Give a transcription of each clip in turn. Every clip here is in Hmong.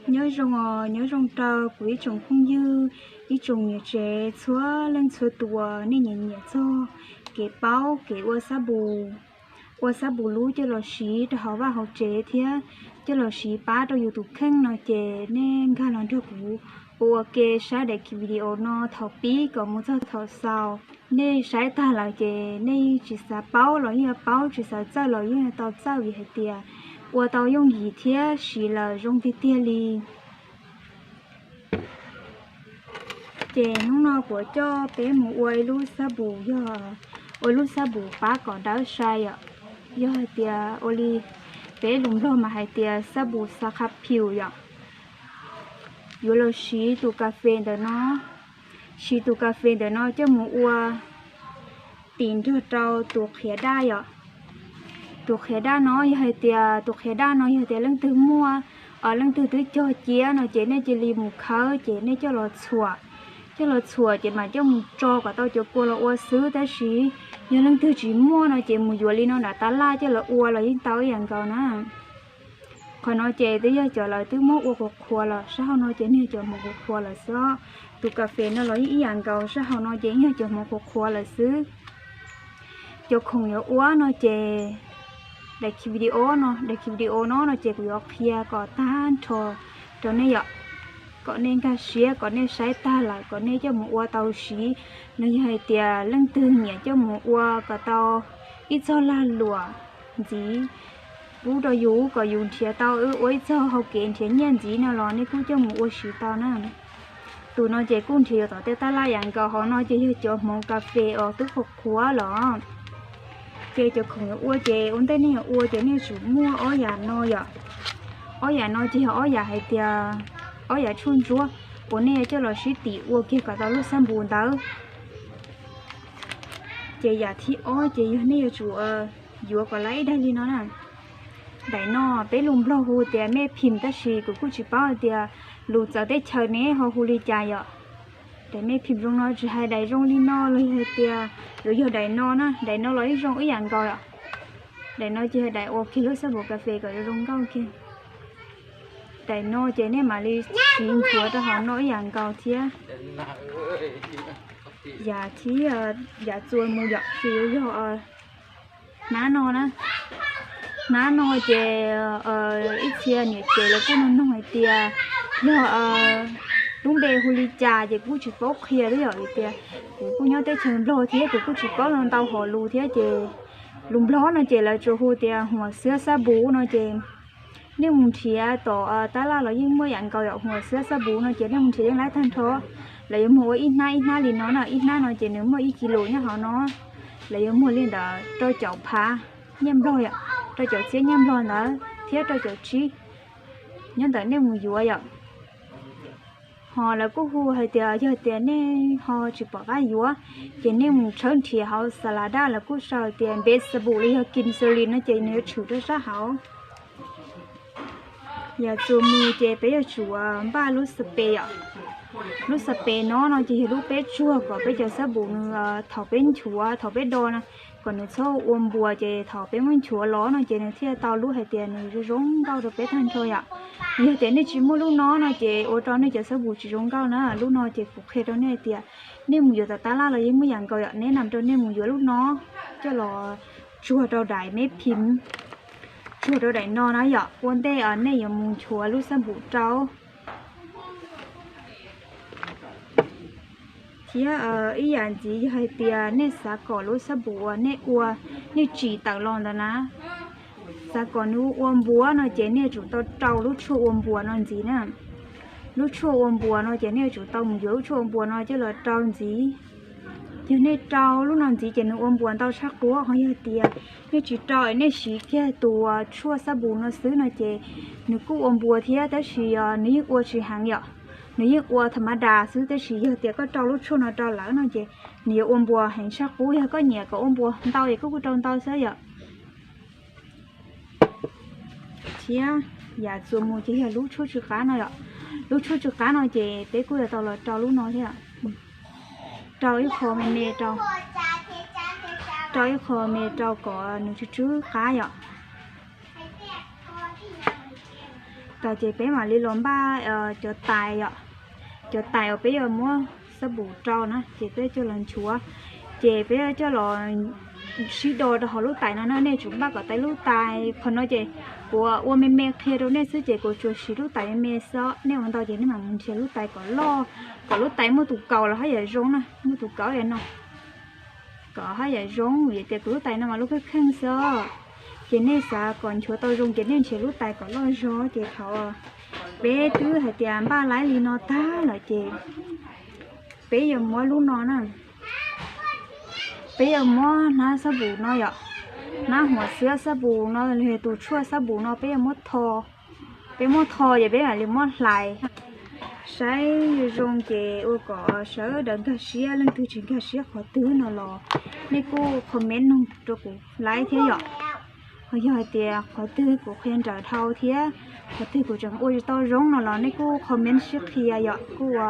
Nyob zoo os, nyob zoo rau kuv ib tsoom phooj ywg, ib tsoom niam tsev txhua leej txhua tus, nej nyiam nyiam txog kev paub kev ua xab npum, ua xab npum lub coj los siv rau hauv vaj hauv tsev thiab coj los siv pab rau yus tus kheej no ces nej nkag los nrog kuv ua ua ke saib daim video no thaum pib kom mus txog thaum xaus. Nej saib tag lawm ces nej tsis xav paub los yeej yuav paub, tsis xav txawj los yeej yuav tau txawj vim hais tias ua tau yooj yim thiab siv lawm zoo tiag tiag li. Ces hnub no kuv coj peb mus ua ib lub xab npum, yog ua lub xab npum pab kom dawb sai yom. Yog hais tias ua li peb lus Nplog mas hais tias xab npum xa kha phiu yom. Yuav los siv tus kas fes ntawm no, siv tus kas fes ntawm no coj mus ua tim nrog rau tus qhiav daj yom. Tus qhiav daj no yog hais tias, tus qhiav daj no yog tias leej twg muaj, leej twg twb cog ciab no ces nej cia li mus khawb ces nej coj los txhuam. Coj los txhuam ces mam coj mus tso kom tau cov kua los ua xwb, tab sis yog leej twg tsis muaj no ces mus yuav li no nram tab laj coj los ua los yeej tau ib yam nkaus na. Qhov no ces twb yog cov lawv twb muab ua qhuav qhuav lawm, sab hauv no ces niag cov hmoov qhuav qhuav lawm xwb. Tus kas fes no los yeej ib yam nkaus, sab hauv no ces yeej yog cov hmoov qhuav qhuav lawm xwb. Cov khoom yuav ua no ces daim video no, daim video no no ces kuv yuav qhia kom tag nrho rau nej yom, kom nej nkag siab, kom nej saib tag lawm kom nej coj mus ua tau siv. Los yog hais tias leej twg nyiam coj mus ua kom tau ib txog lag luam ntxiv pub rau yus kom yus nrhiav tau ua ib txog hau kev nrhiav nyiaj ntxiv no los nej kuj coj mus ua siv tau na. Tus no ces kuj nrhiav yuav tom tej tab laj yam nkaus, hauv no ces yog cov hmoov kas fes uas twb qhuav qhuav los. Ces cov khoom yuav ua ces ua ntej nej yuav ua ces nej yuav tsum muaj ob yam no yom. Ob yam no ces yog ob yam hais tias ob yam tshuaj ntsuab uas nej yuav coj los sib tim ua kiag kom tau lub xab npum ntawd. Ces yam thib ob ces yog nej yuav tsum yuav kom laib ib daim li no na. Daim no peb lus Nplog hu tias me phim, tab sis kuv kuj tsis paub hais tias lus txawv teb chaws ne ho hu li cas yom. Daim me phim zoo no tsis hais daim zoo li no los yog hais tias yuav yog daim no na, daim no los yeej zoo ib yam nkaus yom. Daim no ces yog daim ua kiag lub xab npum kas fes kom zoo nkauj kiag. Daim no ces nej mam li siv nchuav rau hauv no ib yam nkaus thiab. Yam thib, yam txuas mus yom, ces yuav yog hnab no na. Hnab no ces ib txhia niam tsev lawv kuj nug nug hais tias yog lub npe hu li cas ces kuv kuj tsis paub qhia thiab yom, vim tias kuv kuj nyob teb chaws Nplog thiab kuv kuj tsis paub ntau hom lus thiab ces lus Nplog no ces lawv tsuas hu tias huam xiab xab npum no ces nej mus nrhiav tom tab laj los yeej muaj yam nkaus yom. Huam xiab xab npum no ces nej mus nrhiav yeej laib tag nrho. Lawv yuav muag ua ib hnab ib hnab li no na, ib hnab no ces nws muaj ib kis lus nyob hauv no. Lawv yuav muag li ntawd rau caum phav nyiaj Nplog yom, rau caum txhiab nyiaj Nplog ntawd thiab rau caum tsib nyob ntawm nej mus yuav yom. Ho lawv kuj hu hais tias yog tias nej ho tsis pom qab yuav, ces nej mus tshawb nrhiav hauv Xalada lawv kuj sau tias npe xab npum los yog kin xaus li no ces nws yuav tshwm rau sab hauv. Yam txuas mus ces peb yuav tsum npaj lub xab pes yom. Lub xab pes no no ces yog lub peb tsuag kom peb cov xab npum nws thaum peb nchuav thaum peb do no kom nws txhob ua npuas, ces thaum peb muab nchuav los no ces nws thiaj tau lub hais tias nws zoo zoo nkauj rau peb tag nrho yom. Yog tias nej tsis muaj lub no no ces ua rau nej cov xab npum tsis zoo nkauj na. Lub no ces kuv qhia rau nej hais tias nej mus yuav tom tab laj los yeej muaj yam nkaus yom, nej nam rau nej mus yuav lub no coj los tsuag rau daim me phim, tsuag rau daim no na yom. Ua ntej nej yuav mus nchuav lub xab npum rau. Thiab ib yam ntxiv yog hais tias nej xav kom lub xab npum uas nej ua, nej tsim tawm los ntawd na, xav kom nws ua npuas no ces nej yuav tsum tau rau lub tshuaj ua npuas no ntxiv na. Lub tshuaj ua npuas no ces nej yuav tsum tau mus yuav lub tshuaj ua npuas no coj los rau ntxiv. Yog nej rau lub no ntxiv ces nws ua npuas ntau tshaj qub. Ho yog tias nej tsis rau es nej siv kiag tus tshuaj xab npum no xwb no ces nws kuj ua npuas thiab, tab sis nws yeej ua tsis heev yom. Nws yeej ua tham ma das xwb, tab sis yog tias koj rau lub tshuaj no rau lawm no ces nws yuav ua npuas heev tshaj qub. Yog koj nyiam kom ua npuas ntau es koj kuj rau ntau xwb yom. Thiab yam txuas mus ces yog lub tshuaj tsw qab no yom. Lub tshuaj tsw qab no ces peb kuj yuav tau los rau lub no thiab. Rau ib qho me me rau, rau ib qho me rau kom nws tsw tsw qab yom. Ces peb mam li los npaj cov tais yom, cov tais uas peb yuav muab xab npum rau na, ces peb coj los nchuav, ces peb coj los sib do rau hauv lub tais no na. Nej tsum npaj kom tau lub tais, qhov no ces kuv ua me me qhia rau nej xwb, ces kuv tsuas siv lub tais me me xwb. Nej ua ntau ces nej mam mus nrhiav lub tais kom loj, kom lub tais muaj tus kaus los haj yam zoo na, muaj tus kaus yam no, kom haj yam zoo. Vim tias kuv lub tais no mas lub kheej kheej xwb, ces nej xav kom nchuav tau zoo ces nej nrhiav lub tais kom loj zog. Ces thaum peb twb hais tias npaj laib li no tag lawm ces peb yuav muab lub no na, peb yuav muab hnab xab npum no yom, hnab huam xwab xab npum no los yog tus tshuaj xab npum no peb yuav muab tho. Peb muab tho ces peb mam li muab hlais saib zoo ces ua kom sawv daws nkag siab. Leej twg tsis nkag siab qhov twg no los nej kuj comment nug rau kuv laib thiab yom. Ho yog hais tias qhov twg kuv qhia nrawm dhau thiab qhov twg kuv tseem ua tsis tau zoo no los nej kuj comment sib qhia yom, kuj ua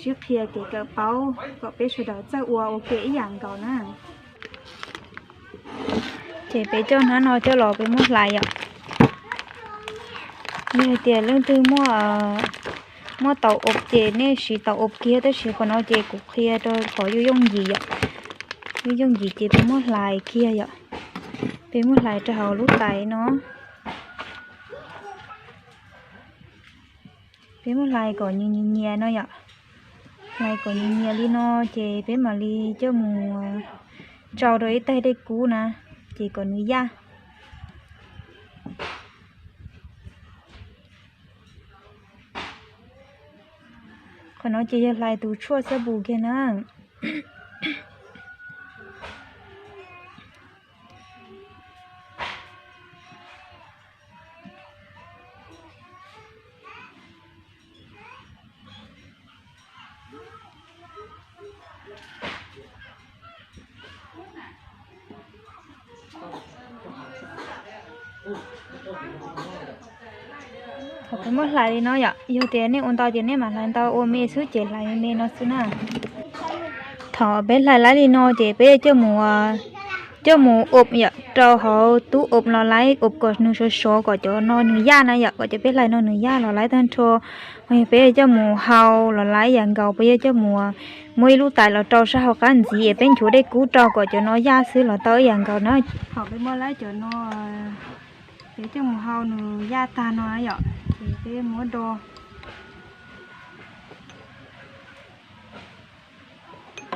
sib qhia kev kawm paub kom peb sawv daws txawj ua ua ke ib yam nkaus na. Ces peb coj hnab no coj los peb muab hlais yom. Yog hais tias leej twg muaj, muaj taus ob ces nej siv taus ob kiag, tab sis qhov no ces kuv qhia rau qhov yooj yooj yim yom. Yooj yooj yim ces peb muab hlais kiag yom. Peb muab hlais rau hauv lub tais no. Peb muab hlais kom nyias nyias nyias no yom. Hlais kom nyias nyias li no ces peb mam li coj mus tsau rau ib taig dej kub na, ces kom nws yaj. Qhov no ces yog hlais tus tshuaj xab npum kiag na. Thaum peb muab hlais li no yom, yog tias nej ua ntau ces nej mam hlais ntau, ua me xwb ces hlais me me no xwb na. Thaum peb hlais laib li no ces peb coj mus, coj mus ob yom, rau hauv tub ob los laib ob kom nws sov sov kom cov no nws yaj na yom, kom cov peb hlais no nws yaj los laib tag nrho. Ho yog peb coj mus hau los laib yam nkaus, peb yuav coj mus muab ib lub tais los rau sab hauv qab ntxiv es peb nchuav dej kub rau kom cov no yaj xwb los tau ib yam nkaus na. Thaum peb muab laib cov no, peb coj mus hau nws yaj tag no yom, ces peb muab do.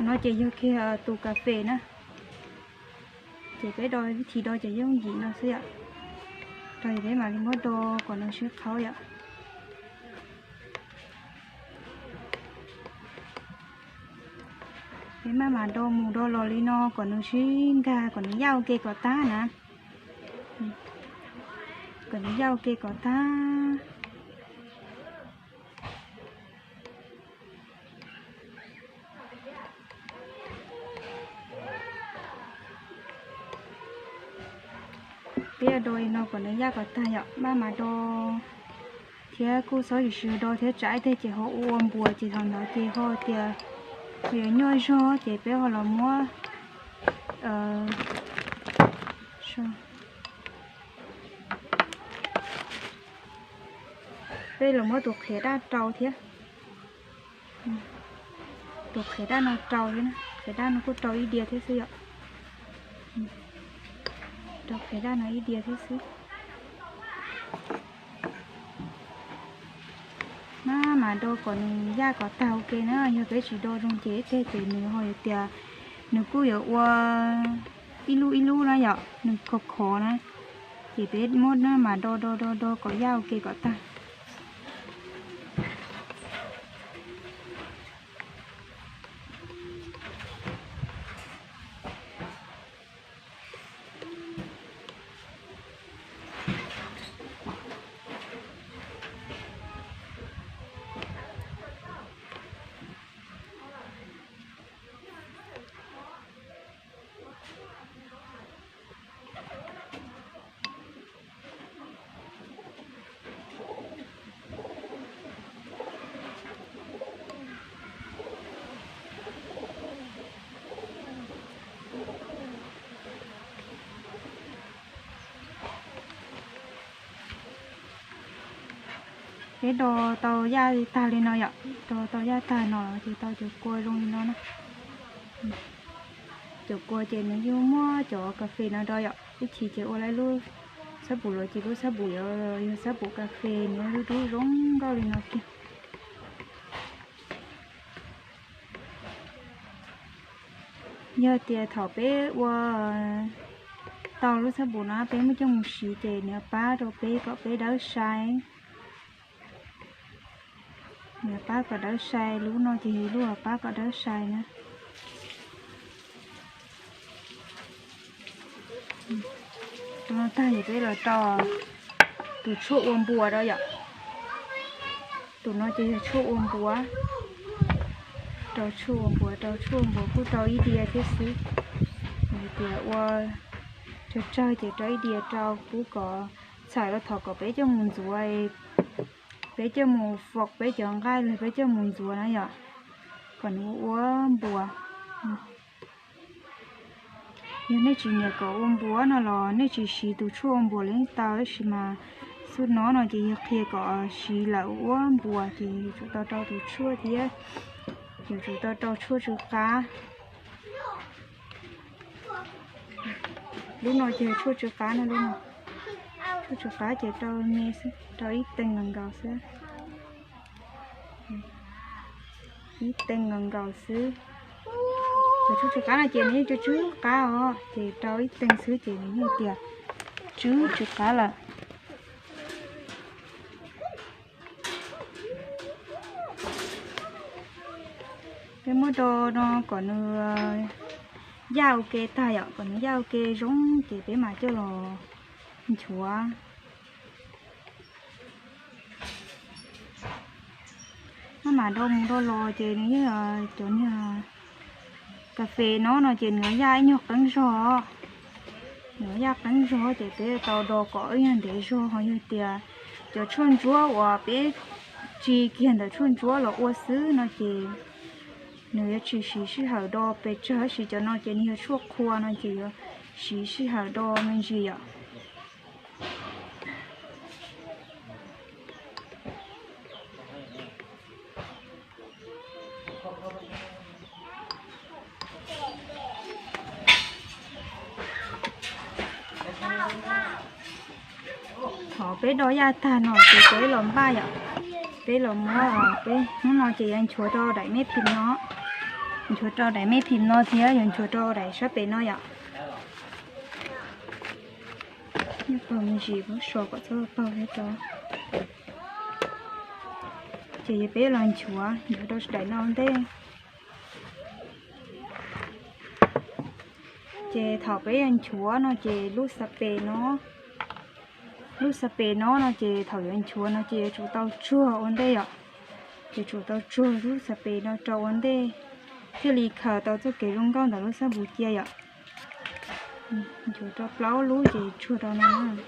No ces yog kiag tus kas fes na. Ces peb do vib thib do ces yooj yim no xwb yom. Rau ces peb mam li muab do kom nws sib qhaub yom. Peb maj mam do mus do los li no kom nws sib nkag, kom nws yaj ua ke kom tag na. Kom nws yaj ua ke kom tag. Peb yuav do li no kom nws yaj kom tag yom, maj mam do thiab kuj txhob sim sim do thiab tsam ib teg ces ho ua ua npuas ces thaum ntawd ces ho tias ho yuav nyuaj zog ces peb ho los muab peb los muab tus qhiav daj rau thiab. Tus qhiav daj no rau thiab, qhiav daj no kuj rau ib diav thiab xwb yom. Rau qhiav daj no ib diav thiab xwb. Maj mam do kom nws yaj kom tag ua ke na, yog peb tsis do zoo ces ib teg ces nws ho yog tias nws kuj yuav ua ib lub ib lub na yom, nws khov khov na. Ces peb muab maj mam do do do do kom yaj ua ke kom tag. Peb do tau yaj tag li no yom, do tau yaj tag no ces tau cov kua zoo li no na. Cov kua ces nws yeej muab cov kas fes no rau yom, ib chim ces ua lawm lub xab pum los ces lub xab pum yuav yog xab pum kas fes, nws lub dub zoo nkauj li no kiag. Yog tias thaum peb ua tau lub xab pum no peb muab coj mus siv ces nws pab rau peb kom peb dawb sai. Nws pab kom dawb sai, lub no ces yog lub pab kom dawb sai na. Tau no tag ces peb los rau tus tshuaj ua npuas rau yom. Tus no ces yog tshuaj ua npuas. Rau tshuaj ua npuas, rau tshuaj ua npuas kuj rau ib diav thiab xwb. Yog tias ua tsawg tsawg ces rau ib diav rau, kuj kom txhawm rau thaum kom peb coj mus ntxuav, peb coj mus faus peb cov nqaij los peb coj mus ntxuav na yom, kom nws ua npuas. Yog nej tsis nyiam kom ua npuas no los nej tsis siv tus tshuaj ua npuas li tau, tab sis mas xub no no ces yog qhia kom siv lawm ua npuas ces yuav tsum tau rau tus tshuaj thiab yuav tsum tau rau tshuaj tsw qab. Lub no ces tshuaj tsw qab no, lub no tshuaj tsw qab ces rau me xwb, rau ib tee nkaus nkaus xwb. Ib tee nkaus nkaus xwb. Cov tshuaj tsw qab no ces nws yeej tsw tsw qab os, ces rau ib tee xwb ces nws yeej tias tsw tsw qab lawm. Peb muab do no kom nws yaj ua ke tag yom, kom nws yaj ua ke zoo ces peb mam coj los nchuav. Maj mam do mus do los ces nws yeej, cov niag kas fes no no ces nws yaj ib nyuag qeeb zog. Nws yaj qeeb zog ces peb tau do kom ib nyuag ntev zog, ho yog tias cov tshuaj ntsuab uas peb tsis kiag ntawm tshuaj ntsuab los ua xwb no ces nws yuav tsis siv sij hawm do pes tsawg, tab sis cov no ces nws yog tshuaj qhua no ces yuav siv sij hawm do me ntsis yom. Thaum peb do yaj tag no ces peb los npaj yom, peb los muab, peb hnub no ces yuav nchuav rau daim me phim no, nchuav rau daim me phim no thiab yuav nchuav rau daim sab pem no yom. Nws paug me ntsis, muab so kom txhob paug thiab rau. Ces peb los nchuav, nchuav rau daim no ntej. Ces thaum peb yuav nchuav no ces lub xab pem no, lub xab pem no no ces thaum yuav nchuav no ces yuav tsum tau tsuag ua ntej yom. Ces tsum tau tsuag lub xab pem no rau ua ntej thiaj li khaws tau txoj kev zoo nkauj ntawm lub xab pum cia yom. Nchuav rau plaub lub ces tsuag rau no na.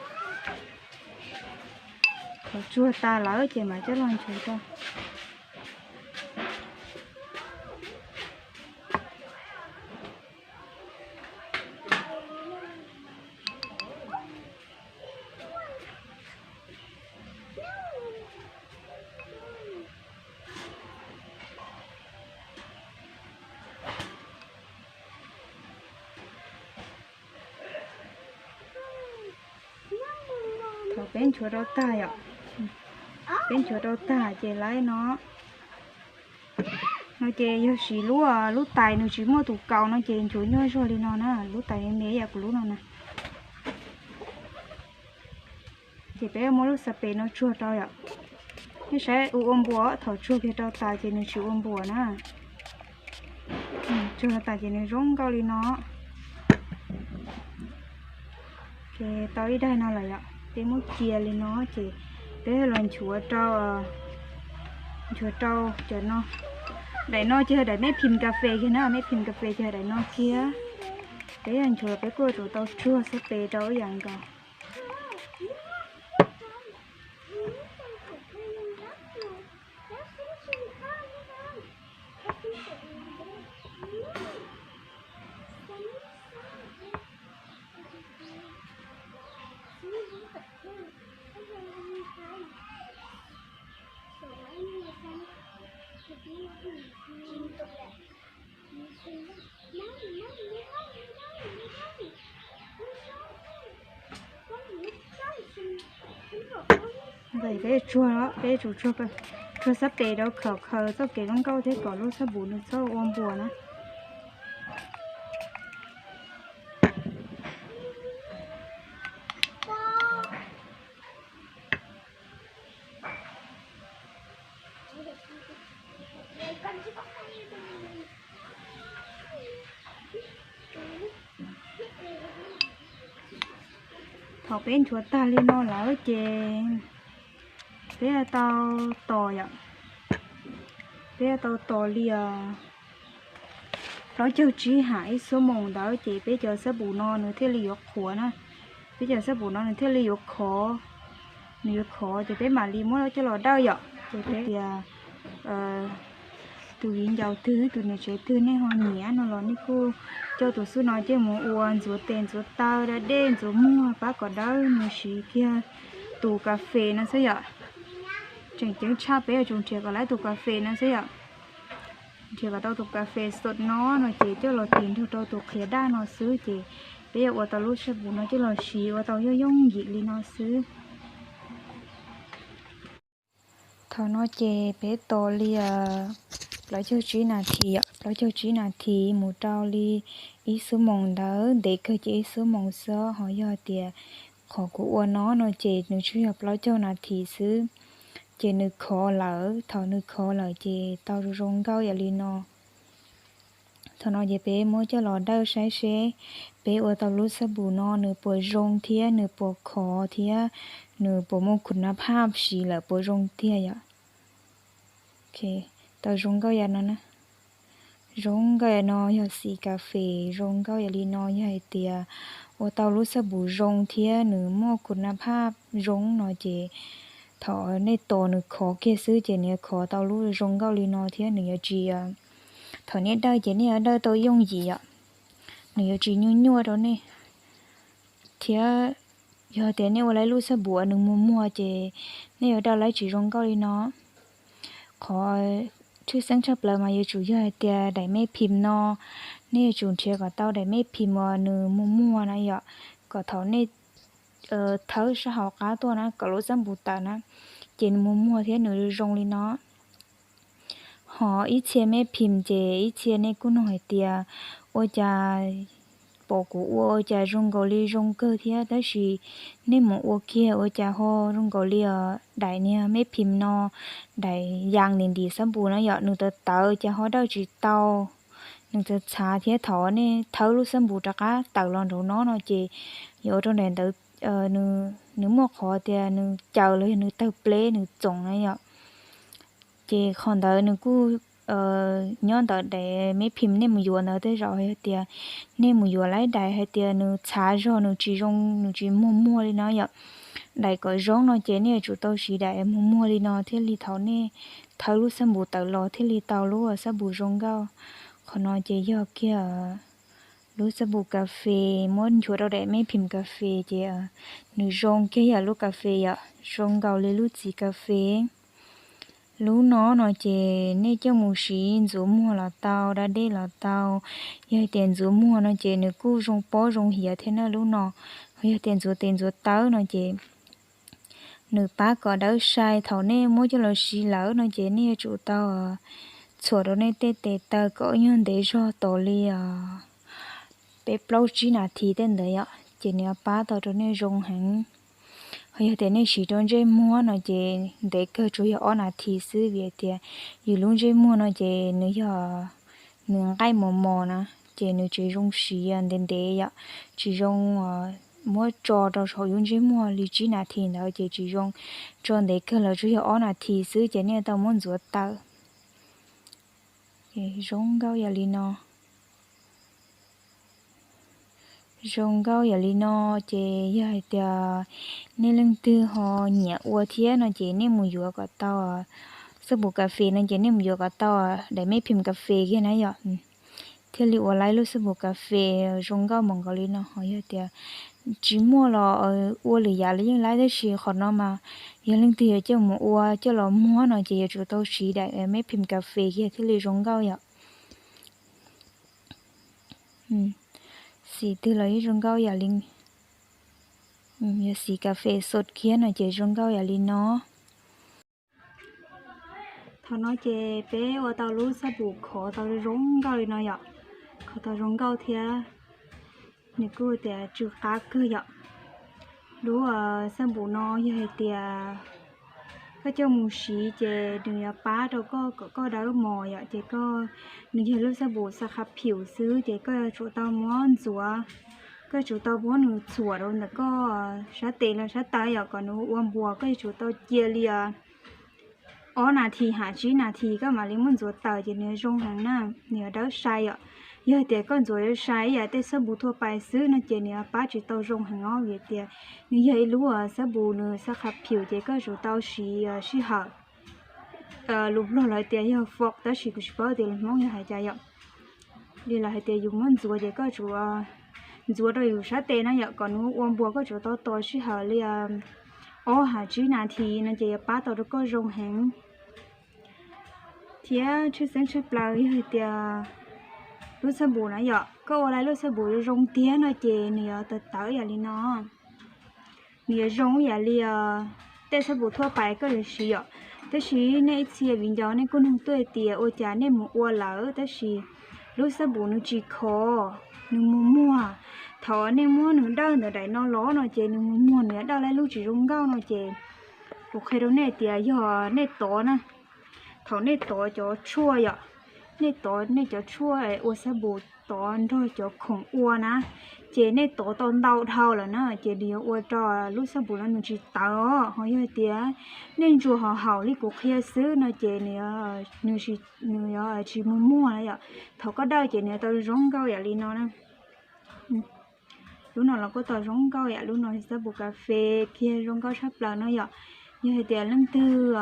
Thaum tsuag tas lawm ces mam coj los nchuav rau. Thaum peb nchuav rau tag yom, peb nchuav rau tag ces lawv no, no ces yog siv lub, lub tais nws tsis muaj tus kaus no ces nchuav nyuaj zog li no na, lub tais me me yam kuv lub no na. Ces peb muab lub xab pem no tsuag rau yom. Nej saib ua ua npuas, thaum tsuag kiag rau tas ces nws tsis ua npuas na. Tsuag rau tas ces nws zoo nkauj li no. Ces tau ib daim no lawm yom, peb muab cia li no ces peb los nchuav rau, nchuav rau cov no. Daim no ces yog daim me phim kas fes kiag na, me phim kas fes ces yog daim no kiag. Peb yog nchuav peb kuj yuav tsum tau tsuag xab pes rau ib yam nkaus. Peb tsuag, peb tsum tsuag, tsuag xab pem rau khawm khaws txoj kev zoo nkauj thiab kom lub xab npum nws txhob ua npuas na. Thaum peb nchuav tag li no lawm ces peb tau tos yom, peb tau tos li plaub caug tsib ham ib xuab moos ntawd ces peb cov xab npum no nws thiaj li yuav qhuav na. Peb cov xab npum no nws thiaj li yuav khov, nws yuav khov ces peb mam li muab coj los dawj yom. Ces peb tias tus viv ncaus twg tus niam tsev twg nej ho nyiam no los nej kuj coj tus xub no coj mus ua ntxuav tes ntxuav taw da dej ntxuav muag pab kom dawb, nws siv kiag tus kas fes no xwb yom. Tseem ceeb tshaj peb yuav tsum nrhiav kom laib tus kas fes no xwb yom. Nrhiav kom tau tus kas fes sot no no ces coj los tis nrog rau tus qhiav daj no xwb ces peb yuav ua tau lub xab npum no coj los siv ua tau yooj yooj yim li no xwb. Thaum no ces peb tos li plaub caug tsib nas this yom, plaub caug tsib nas this mus rau li ib xuab moos ntawd, ntev kawg ces ib xuab moos xwb. Ho yog tias qhov kuv ua no no ces nws tsuas yog plaub caug nas this xwb, ces nws khov lawm. Thaum nws khov lawm ces tau zoo nkauj yam li no. Thaum no ces peb muab coj los dawj saib seb peb ua tau lub xab npum no nws puas zoo thiab nws puas khov thiab nws puas muaj khun na phaj siv lawm puas zoo tiag yom. Tau zoo nkauj yam no na. Zoo nkauj yam no yog xim kas fes, zoo nkauj yam li no yog hais tias ua tau lub xab npum zoo thiab nws muaj khun na phaj zoo no ces thaum nej tos nws khov kiag xwb ces nws yuav khov tau lub zoo nkauj li no thiab nws yuav tsis, thaum nej dawj ces nej yuav dawj tau yooj yim yom, nws yuav tsis nyuaj nyuaj rau nej. Thiab yog tias nej ua laib lub xab npum nws muag muag ces nej yuav dawj laib tsis zoo nkauj li no. Qhov tshwj xeeb tshaj plaws mas yuav tsum yog hais tias daim mej phim no, nej yuav tsum nrhiav kom tau daim mej phim uas nws muag muag na yom, kom thaum nej thawb sab hauv qab tuaj na kom lub xab npum tawm na, ces nws muag muag thiab nws zoo li no. Ho ib txhia mej phim ces ib txhia nej kuj nug hais tias ua cas pom kuv ua ua cas zoo nkaus li zoo kawg thiab tab sis nej mus ua kiag ua cas ho zoo nkaus li daim niag mej phim no, daim yas ntim ntim xab npum no yom, nws tawv tawv cas ho dawj tsis tau, nws txhav txhav thiab thaum nej thawb lub xab npum rov qab tawm los nraum no no ces yuav ua rau daim ntawd nws muaj qhov tias nws caws los yog nws tawg pleb nws txoom na yom. Ces qhov ntawd nws kuj nyob ntawm daim mej phim nej mus yuav ntawd, tej zaum yog tias nej mus yuav laib daim hais tias nws txhav zog nws tsis zoo nws tsis muag muag li no yom, daim kom zoo no ces nej yuav tsum tau siv daim muag muag li no thiaj li thaum nej thawb lub xab npum tawm los thiaj li tau lub xab npum zoo nkauj. Qhov no ces yog kiag lub xab npum kas fes muab nchuav rau daim mej phim kas fes ces nws zoo kiag yam lub kas fes yom, zoo nkaus li lub txiv kas fes. Lub no no ces nej coj mus siv ntxuav muag los tau, da dej los tau. Yog hais tias ntxuav muag no ces nws kuj zoo pob zoo hiav thiab na lub no. Yog tias ntxuav tes ntxuav taw no ces nws pab kom dawb sai. Thaum nej muab coj los siv lawm no ces nej yuav tsum tau txhuam rau nej tej tes taw kom nyuag ntev zog tos li peb plaub tsib nas this tej ntawd yom, ces nws yuav pab tau rau nej zoo heev. Ho yog tias nej siv rau ntsej muag no ces ntev kawg tsuas yog ob nas this xwb, vim tias yus lub ntsej muag no ces nws yog nws nqaij mos mos na, ces nws tsis zoo siv ntev ntev yom, tsis zoo muab tso rau saum yus ntsej muag li tsib nas this ntawd ces tsis zoo. Tso ntev kawg los tsuas yog ob nas this xwb ces nej tau muab ntxuav tawm. Zoo nkauj yam li no. Zoo nkauj yam li no ces yog hais tias nej leej twg ho nyiam ua thiab no ces nej mus yuav kom tau xab npum kas fes no ces nej mus yuav kom tau daim mej phim kas fes kiag na yom, thiaj li ua laib lub xab npum kas fes zoo nkauj mus nkaus li no. Ho yog tias tsis muaj los ua lwm yam los yeej laib, tab sis qhov no mas yog leej twg yuav coj mus ua coj los muag no ces yuav tsum tau siv daim mej phim kas fes kiag thiaj li zoo nkauj yom. Xim twg los yeej zoo nkauj yam li, yog xim kas fes sot kiag no ces zoo nkauj yam li no. Thaum no ces peb ua tau lub xab npum khov tau zoo nkauj li no yom, khov tau zoo nkauj thiab nws kuj tias tsw qab kawg yom. Lub xab npum no yog hais tias koj coj mus siv ces nws yuav pab rau koj kom koj dawb mos yom, ces koj, nws yog lub xab npum xa kha phium xwb ces koj yuav tsum tau muab ntxuav, koj yuav tsum tau muab nws txhuam rau ntawm koj sab tes los sab taw yom, kom nws ua npuas koj yuav tsum tau cia li ob nas this ham tsib nas this koj mam li muab ntxuav taws ces nws zoo heev na, nws yuav dawb sai yom. Yog tias koj ntxuav yuav sai ib yam tej xab npum thuaj pais xwb no ces nws yuav pab tsis tau zoo heev os, vim tias nws yog ib lub xab npum nws xa kha phium ces koj yuav tsum tau siv sij hawm. Lus Nplog lawv tias yog foom tab sis kuv tsis paub tias lus Hmoob yog hais cas yom. Li lawv hais tias yus muab ntxuav ces koj yuav tsum ntxuav rau yus sab tes na yom, kom nws ua npuas koj yuav tsum tau tos sij hawm li ob ham tsib nas this no ces yuav pab tau rau koj zoo heev. Thiab tshwj xeeb tshaj plaws yog hais tias lub xab npum na yom, koj ua lub xab npum zoo tiag no ces nws yuav tawv tawv yam li no. Nws yuav zoo ib yam li tej xab npum thuaj pais koj yuav siv yom. Tab sis nej ib txhia viv ncaus nej kuj nug tuaj hais tias ua cas nej mus ua lawm tab sis lub xab npum nws tsis khov, nws mus muag. Thaum nej muab nws dawj ntawm daim no los no ces nws mus muag nws yuav dawj lub tsis zoo nkauj no ces kuv qhia rau nej tias yog nej tov na, thaum nej tov cov tshuaj yom, nej tov nej cov tshuaj ua xab npum tov nrog cov khoom ua na, ces nej tov tau ntau dhau lawm na ces nws yuav ua rau lub xab npum no nws tsis tawv os. Ho yog tias nej ntsuas ho haum li kuv qhia xwb no ces nws yuav tsis mus muag na yom. Thaum koj dawj ces nws yuav tau zoo nkauj yam li no na. Lub no los kuj tau zoo nkauj yam lub no, xab npum kas fes kiag zoo nkauj tshaj plaws no yom. Yog hais tias leej twg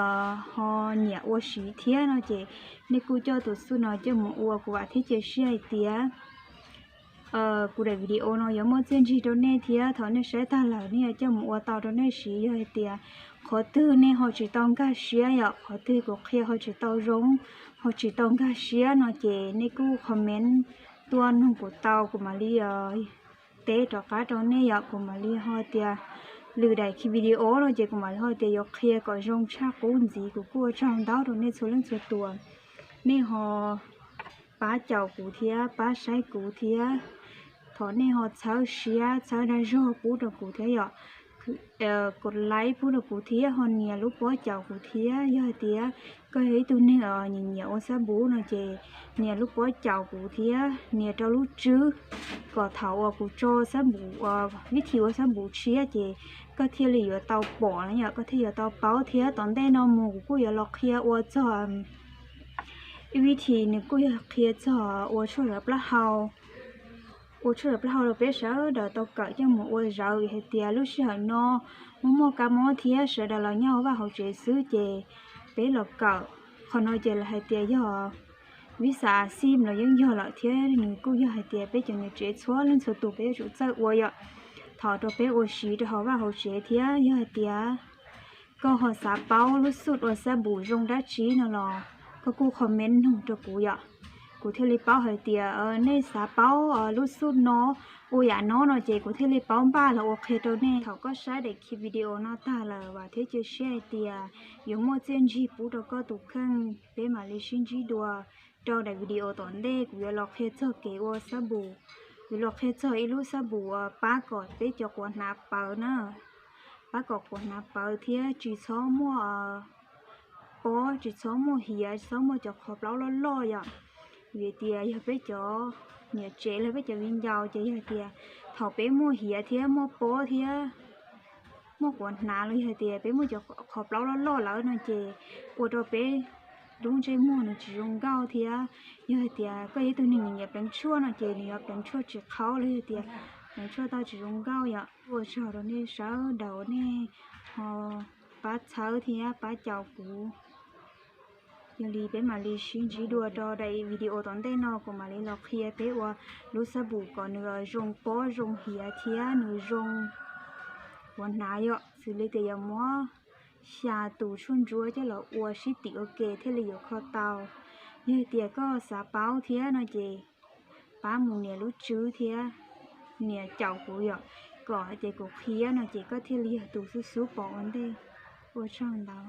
ho nyiam ua siv thiab no ces nej kuj coj tus xuj no coj mus ua, kuv vam thiab cia siab hais tias kuv daim video no yuav muaj txiaj ntsig rau nej thiab thaum nej saib tag lawm nej yuav coj mus ua tau rau nej siv. Yog hais tias qhov twg nej ho tsis tau nkag siab yom, qhov twg kuv qhia ho tsis tau zoo, ho tsis tau nkag siab no ces nej kuj comment tuaj nug kuv tau kuv mam li teb rov qab rau nej yom. Kuv mam li ho tias lwm daim video no ces kuv mam li ho tias yuav qhia kom zoo tshaj qub ntxiv. Kuv kuj ua tsaug ntau rau nej txhua leej txhua tus, nej ho pab caum kuv thiab pab saib kuv thiab. Thov nej ho txhawb siab txhawb dag zog pub rau kuv thiab yom. Kuv like pub rau kuv thiab ho nias lub pob caum kuv thiab. Yog hais tias koj yog ib tug neeg nyiam nyiam ua xab npum no ces nias lub pob caum kuv thiab nias rau lub tswb kom thaum uas kuv tso xab npum, vib thim ua xab npum tshiab ces koj thiaj li yuav tau pom na yom, koj thiaj yuav tau paub thiab. Tom ntej no mus kuv kuj yuav los qhia ua txog ib vib thim nws kuj yog qhia txog ua tshuaj zawv plaub hau, ua tshuaj zawv plaub hau rau peb sawv daws tau kawm coj mus ua zawv. Vim hais tias lub sij hawm no muaj muaj kab mob thiab sawv daws los nyob hauv vaj hauv tsev xwb ces peb los kawm qhov no ces lawv hais tias yog vib xa a xij los yeej yog lawm thiab nws kuj yog hais tias peb cov niam tsev txhua leej txhua tus peb yuav tsum txawj ua yom. Thov rau peb ua siv rau hauv vaj hauv tsev thiab yog hais tias koj ho xav paub lub xuj ua xab npum zoo dab tsi no los koj kuj comment nug rau kuv yom. Kuv thiaj li paub hais tias nej xav paub lub xuj no ua yam no no ces kuv thiaj li paub npaj los ua qhia rau nej. Thaum koj saib daim video no tag lawm vam thiab cia siab hais tias yuav muaj txiaj ntsig pub rau koj tus kheej. Peb mam li sib ntsib dua rau daim video tom ntej. Kuv yuav los qhia txog kev ua xab npum, yuav los qhia txog ib lub xab npum pab kom peb cov quav hnav pawv na, pab kom quav hnav pawv thiab tsis txhob muaj pob, tsis txhob muaj hiav, tsis txhob muaj cov qhov plaub loj loj yom. Vim tias yog peb cov niam tsev los peb cov viv ncaus ces yog tias thaum peb muaj hiav thiab muaj pob thiab muaj quav hnav los yog tias peb muaj cov qhov plaub loj loj lawm no ces ua rau peb lub ntsej muag nws tsis zoo nkauj thiab. Yog hais tias koj yog ib tug neeg nyiam pleev tshuaj no ces nws yuav pleev tshuaj tsis qhaub los yog tias pleev tshuaj tau tsis zoo nkauj yom. Ua tsaug rau nej sawv daws nej ho pab txhawb thiab pab caum kuv. Yog li peb mam li sib ntsib dua rau daim video tom ntej no kuv mam li los qhia peb ua lub xab npum kom nws zoo pob zoo hiav thiab nws zoo quav hnav yom. Xws li tias yuav muab xya tus tshuaj ntsuab coj los ua sib tim ua ke thiaj li yuav kho tau. Yog tias koj xav paub thiab no ces pab mus nias lub tswb thiab nias caum kuv yom, kom hais tias kuv qhia no ces koj thiaj li yog tus xub xub pom ua ntej. Ua tsaug ntau.